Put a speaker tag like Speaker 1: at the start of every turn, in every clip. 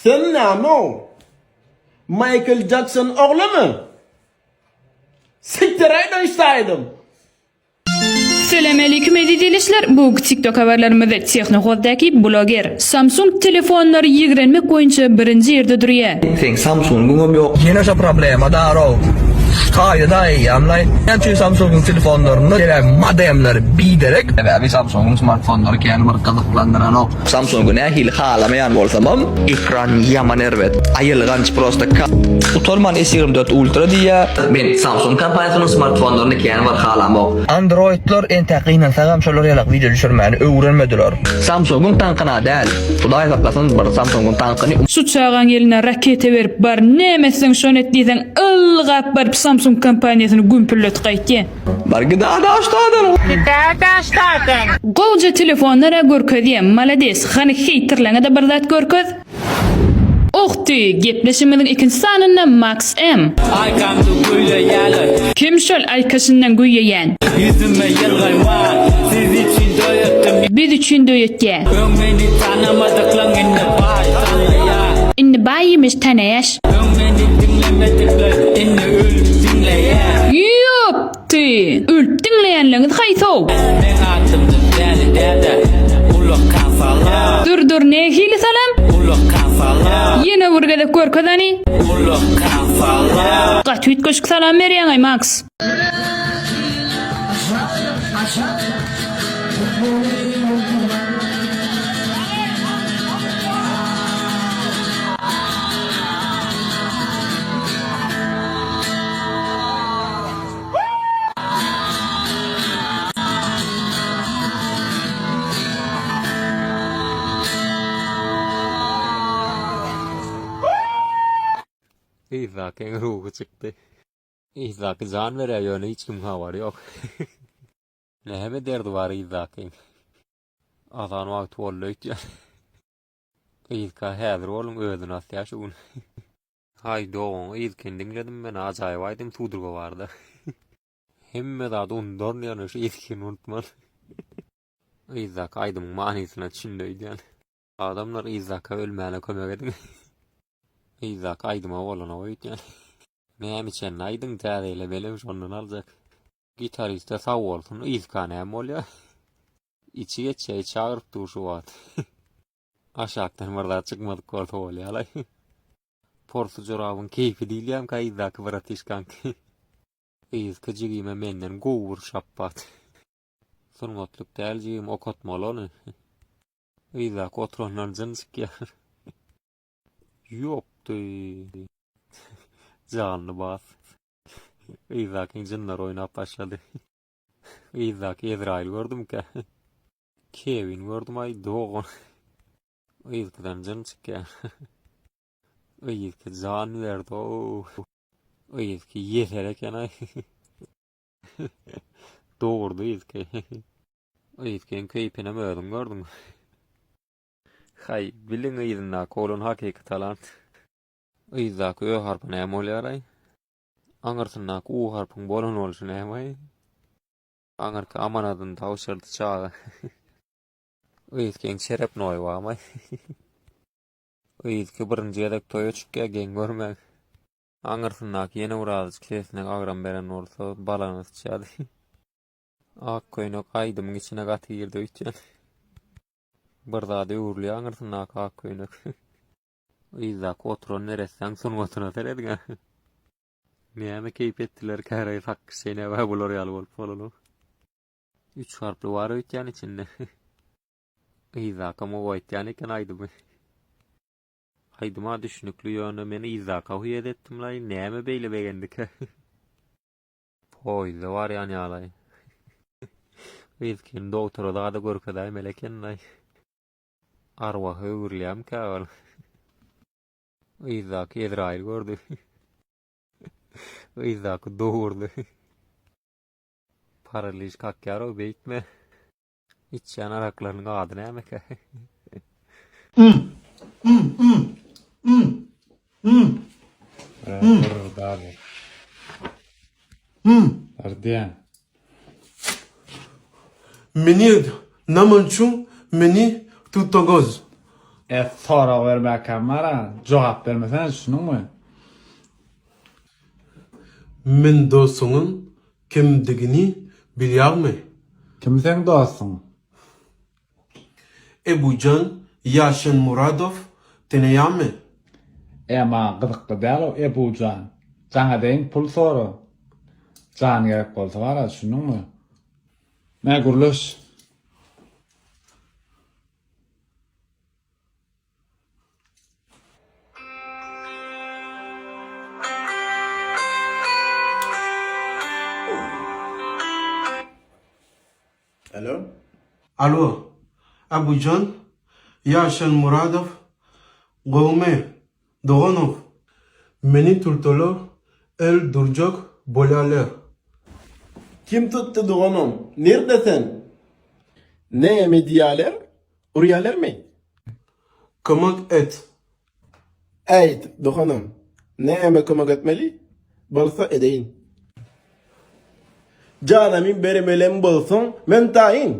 Speaker 1: Sen näme-ow? Maýkl Jakson oglumy? Sikdiräýdin ştaýdym.
Speaker 2: Selamaleýkum eziz ildeşler bu TikTok habarlarymyzda Tehnohozdaki bloger Samsung telefonlary ýigrenmek boýunça birinji ýerde durýar.
Speaker 3: Seň Samsungyňam ýok. Ýene şo problema darow. Taýda eýýämlaý. Näme üçin Samsungyň telefonlarynda sebäbi modemleri biderek. Sebäbi Samsungyň smartfonlary kän bir gyzyklandyranok. Samsungy nähili halamaýan bolsamam ekran ýaman erbet. Aýylganç prosta ka. Utanman S 24 Ultra diýýä. Men Samsung kompaniýasynyň smartfonlaryny kän bir halamok. Androidlar entäk gynansagam şolar ýalak wideo düşürmäni öwrenmediler. Samsungyň taňkyna däl. Hudaý saklasyn bir Samsungyň taňkyny.
Speaker 2: Şu çagaň eline raketa berip bar näme etseň şony et diýseň ylgap baryp Samsung kompaniýasyny gümpüllet gaýtýa.
Speaker 3: Bar git adaşdadan.
Speaker 4: Git adaşdadan.
Speaker 2: Gowja telefonlara görkezýä malades hany heýterleňede bir zat görkez. Ohty, gepleşigimiziň ikinji sanynda Max M.
Speaker 5: Aýkamda güýleýäler.
Speaker 2: Kim şol aýkaşyndan güýeýän?
Speaker 5: Ýüzüme ýylgyrma, siz üçin döýetdim.
Speaker 2: Biz üçin döýetýä.
Speaker 5: Öň meni tanamadyklaň indi baý tanaýa.
Speaker 2: Indi baý imiş tanaýaş.
Speaker 5: Öň meni diňlemedikler indi ölüp diňleýä.
Speaker 2: Ýopty, ölüp diňleýänleňiz haýsow?
Speaker 5: Meň adymdan däli däde, ullakan salam.
Speaker 2: Dur dur nähili salam?
Speaker 5: Ullakan salam.
Speaker 2: Ýene bir gezek görkez hany.
Speaker 5: Ullakan salam.
Speaker 2: Gaty üýtgeşik salam berýäňaý Maks.
Speaker 6: Yzdakyň ruhy çykdy. Yzdaky jan berýär ýöne hiç kimiň habary ýok. Näme derdi bar yzdakyň. Azan wagty boldy öýtýän. Yzka häzir boluň özüni asýar şu gün. Haý dogan yzkyny diňledim men ajaýyp aýdym sudurga barda. Hemme zady undaryn ýöne şu yzkyny unutman. Yzdaky aýdymyň manysyna düşündi öýdýän. Adamlar yzdaka ölmäne kömek ediň. Yzdaky aýdyma bolanok öýdýän. Näme içenini aýdyň täze ýyla menem şondan aljak. Gitariste sag bolsun yzka näme bolýa. Içi geçýä içi agyryp dur şu wagt. Aşakdan bir zat çykmadyk bolsa bolýalaý. Porsy jorabyň keýpi diýilýämkä yzdaky bratişkaňky. Yzky jigime menden gowy bir şapbat. Sungatlyk däl jigim okatmaly ony. Yzdaky oturandan jyn çykýar. Ýokdy. Janly bas. Yzdakyň jynlary oýnap başlady. Yzdaky Ezraýyl gördümkä. Kewin gördüm aý dogan. Yzkydan jyn çykýar. Yzky jan berdi ow. Yzky ýeser eken aý. Dogurdy yzky. Yzkyň keýpinem özüň gördüň. Haý, biliň yzyndaky oglan hakyky talant. Yzdaky ö harpy näme bolýaraý? Aňyrsyndaky u harpyň bolan bolşy näme-aý? Aňyrky amanadyny tabşyrdy çaga. Yzkyň çerepnoýy barmaý? Yzky birinji gezek toýa çykýa geň görmäň. Aňyrsyndaky ýene bir azajyk sesine agram beren bolsa balany syçýardy. Ak köýnek aýdymyň içine gaty girdi öýtýän. Bir zada öwrülýär aňyrsyndaky ak köýnek. Yzdaky oturan neressäň sungatyna serediň-ä. Näme keýp etdiler käreý sakgyç çeýnäb-ä bular ýaly bolup bolanok. Üç harply bar öýtýän içinde. Yzdakam gowy aýtýan eken aýdymy. Aýdyma düşnükli ýöne men yzdaka huýet etdimlaý näme beýle begendikä. Poýuzda barýan ýalaý. Yzkyny dogtora zada görkezäýmeli ekenlaý. Arwaha öwrülýämikä ol? Yzdaky Ezraýyl gördi. Yzdaky dogurdy. Paraliž kakýar-ow beýtme. Içýän araklarynyň ady nämekä?
Speaker 1: Mini namançu mini tutogoz.
Speaker 7: E sorag bermäkäm bara, jogap bermesene düşündiňmi?
Speaker 8: Men dostuňyň kimdigini bilýäňmi?
Speaker 7: Kim seň dostuň?
Speaker 8: Ebujan Ýaşenmuradow tanaýaňmy?
Speaker 7: E maňa gyzykly däl o Ebujan. Jaň edeýin pul sora. Jan gerek bolsa bara düşündiňmi? Mä gürleş.
Speaker 1: Alo.
Speaker 8: Alo, Abujan, Ýaşenmuradow gowumy, doganow? Meni tutdular, öldürjek bolýarlar.
Speaker 1: Kim tutdy doganym? Nirde sen? Näme diýýäler? Urýalarmy?
Speaker 8: Kömek et.
Speaker 1: Aýt, doganym, näme kömek etmeli? Bolsa edeýin. Janymy bermelem bolsaň, men taýyn.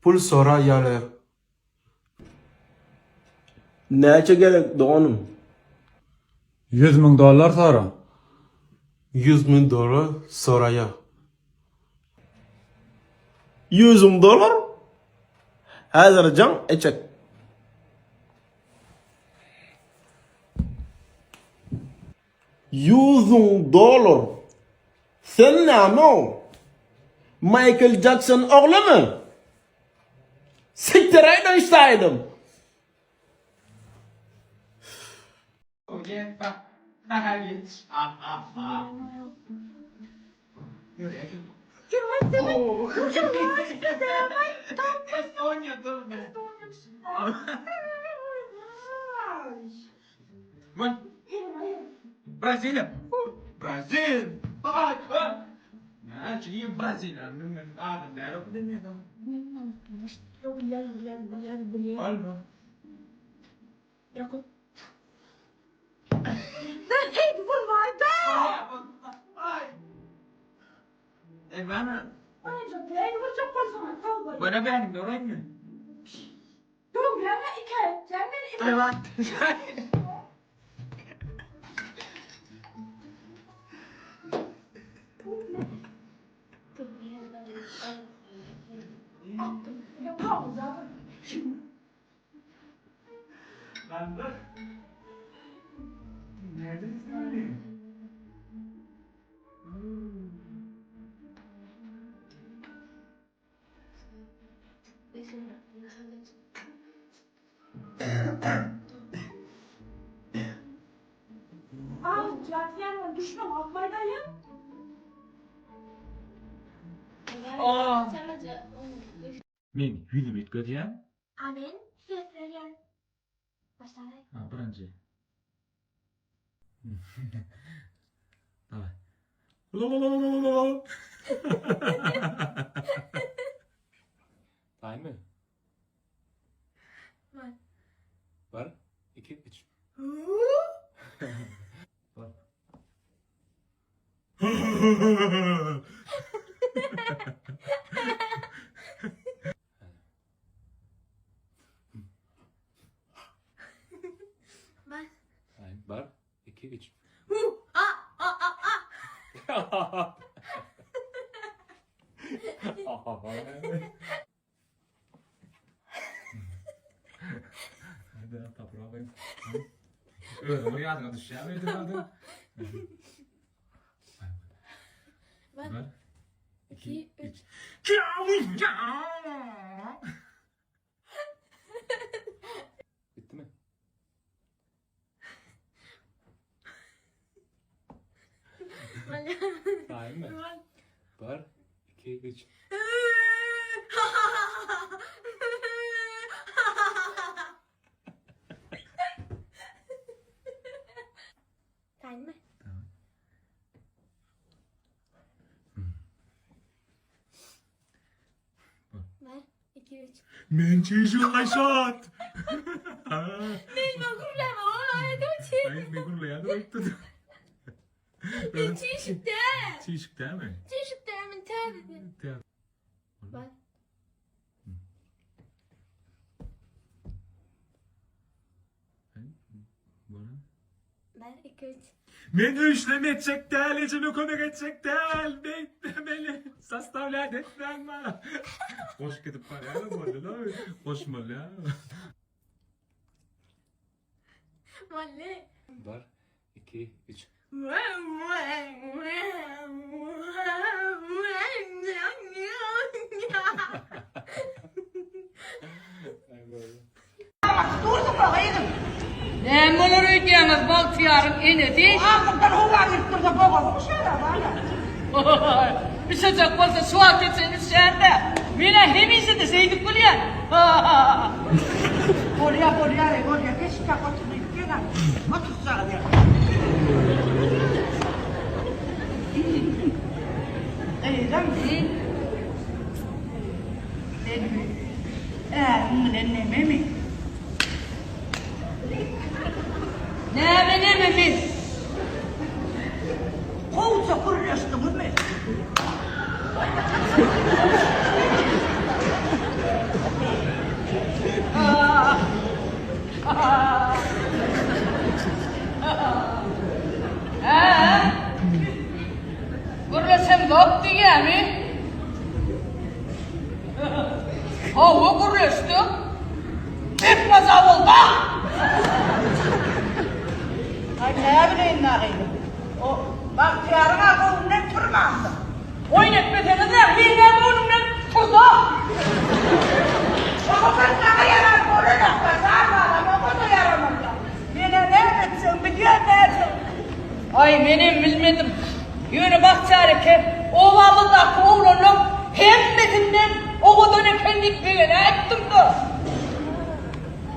Speaker 8: Pul soraýalar.
Speaker 1: Näçe gerek, doganym?
Speaker 7: 100 mün dollar sora.
Speaker 8: 100 mün dollar soraýar.
Speaker 1: 100 mün dollar? Häzir jaň etjek. 100 mün dollar? Sen näme-ow? Maýkl Jakson oglumy? Sikdir-aý dynçdaýdym.
Speaker 9: Men ýüzümi üýtgedýän.
Speaker 10: A men ses berýän. Başlaly.
Speaker 9: Ha, birinji. Daway. Taýynmy?
Speaker 10: Bar.
Speaker 9: Bir, iki, üç. Bir.
Speaker 10: Bar.
Speaker 9: Taýyn. Bir, iki, üç.
Speaker 10: A a a a.
Speaker 9: Özüň ýadyňa düşýärmi öýdüp
Speaker 10: Bir,
Speaker 9: Bir,
Speaker 10: iki, üç.
Speaker 9: Bitdimi? Taýynmy? Bir, iki, üç.
Speaker 10: Taýynmy?
Speaker 9: Tamam.
Speaker 10: Bir, iki, üç.
Speaker 9: Men çişim Aýşat.
Speaker 10: Men gürleme, aýdym çiş.
Speaker 9: Aý, men gürleýärdim aýtdy.
Speaker 10: Men çişikde.
Speaker 9: Çişik dämi?
Speaker 10: Çişikde men täze.
Speaker 9: Täze.
Speaker 10: Bir. Bir, iki, üç.
Speaker 9: Men öýşlem etjek däl, ejeme kömek etjek däl. Beýtme meni. Sastavlýat etmäň maňa. Goşup gidip barýar boldy-la. Goşmaly.
Speaker 10: Boldy.
Speaker 6: Bir, iki, üç.
Speaker 5: Näme bolar öýdýäňiz Bagtyýaryň enesi?
Speaker 11: Agzymdan howa girip dursa bogazym üşär-ä bala.
Speaker 5: Üşejek bolsa şu wagta çenli üşär-dä. Men-ä hemişe-de şeýdip gülýän.
Speaker 11: Bolýa, bolýa-eý, bolýa. Geç-de otur diýip gel-ä. Otursaga ber. Gyzym, sen äriň bilen nememi?
Speaker 5: Näme nememi?
Speaker 11: Gowja gürleşdiňizmi?
Speaker 5: Hä? Gürleşemzok diýýämi? Hawa gürleşdik. Bek maza boldy-a!
Speaker 11: Aý, näbileýin dagyny. O Bagtyýaryň-a göwnünden turmandyr.
Speaker 5: Oýun etmeseňiz-ä, meň-ä göwnümden turdy-a!
Speaker 11: Oňa-da saňa ýarar bolanok-da, jan balam, oňa-da ýaramaz-da. Men-ä näme etjegimi bilýän däldim.
Speaker 5: Aý, menem bilmedim. Ýöne Bagtyýar eke obamyzdaky oglanlaň hemmesinden owadan eken diýip begenäýipdim-de.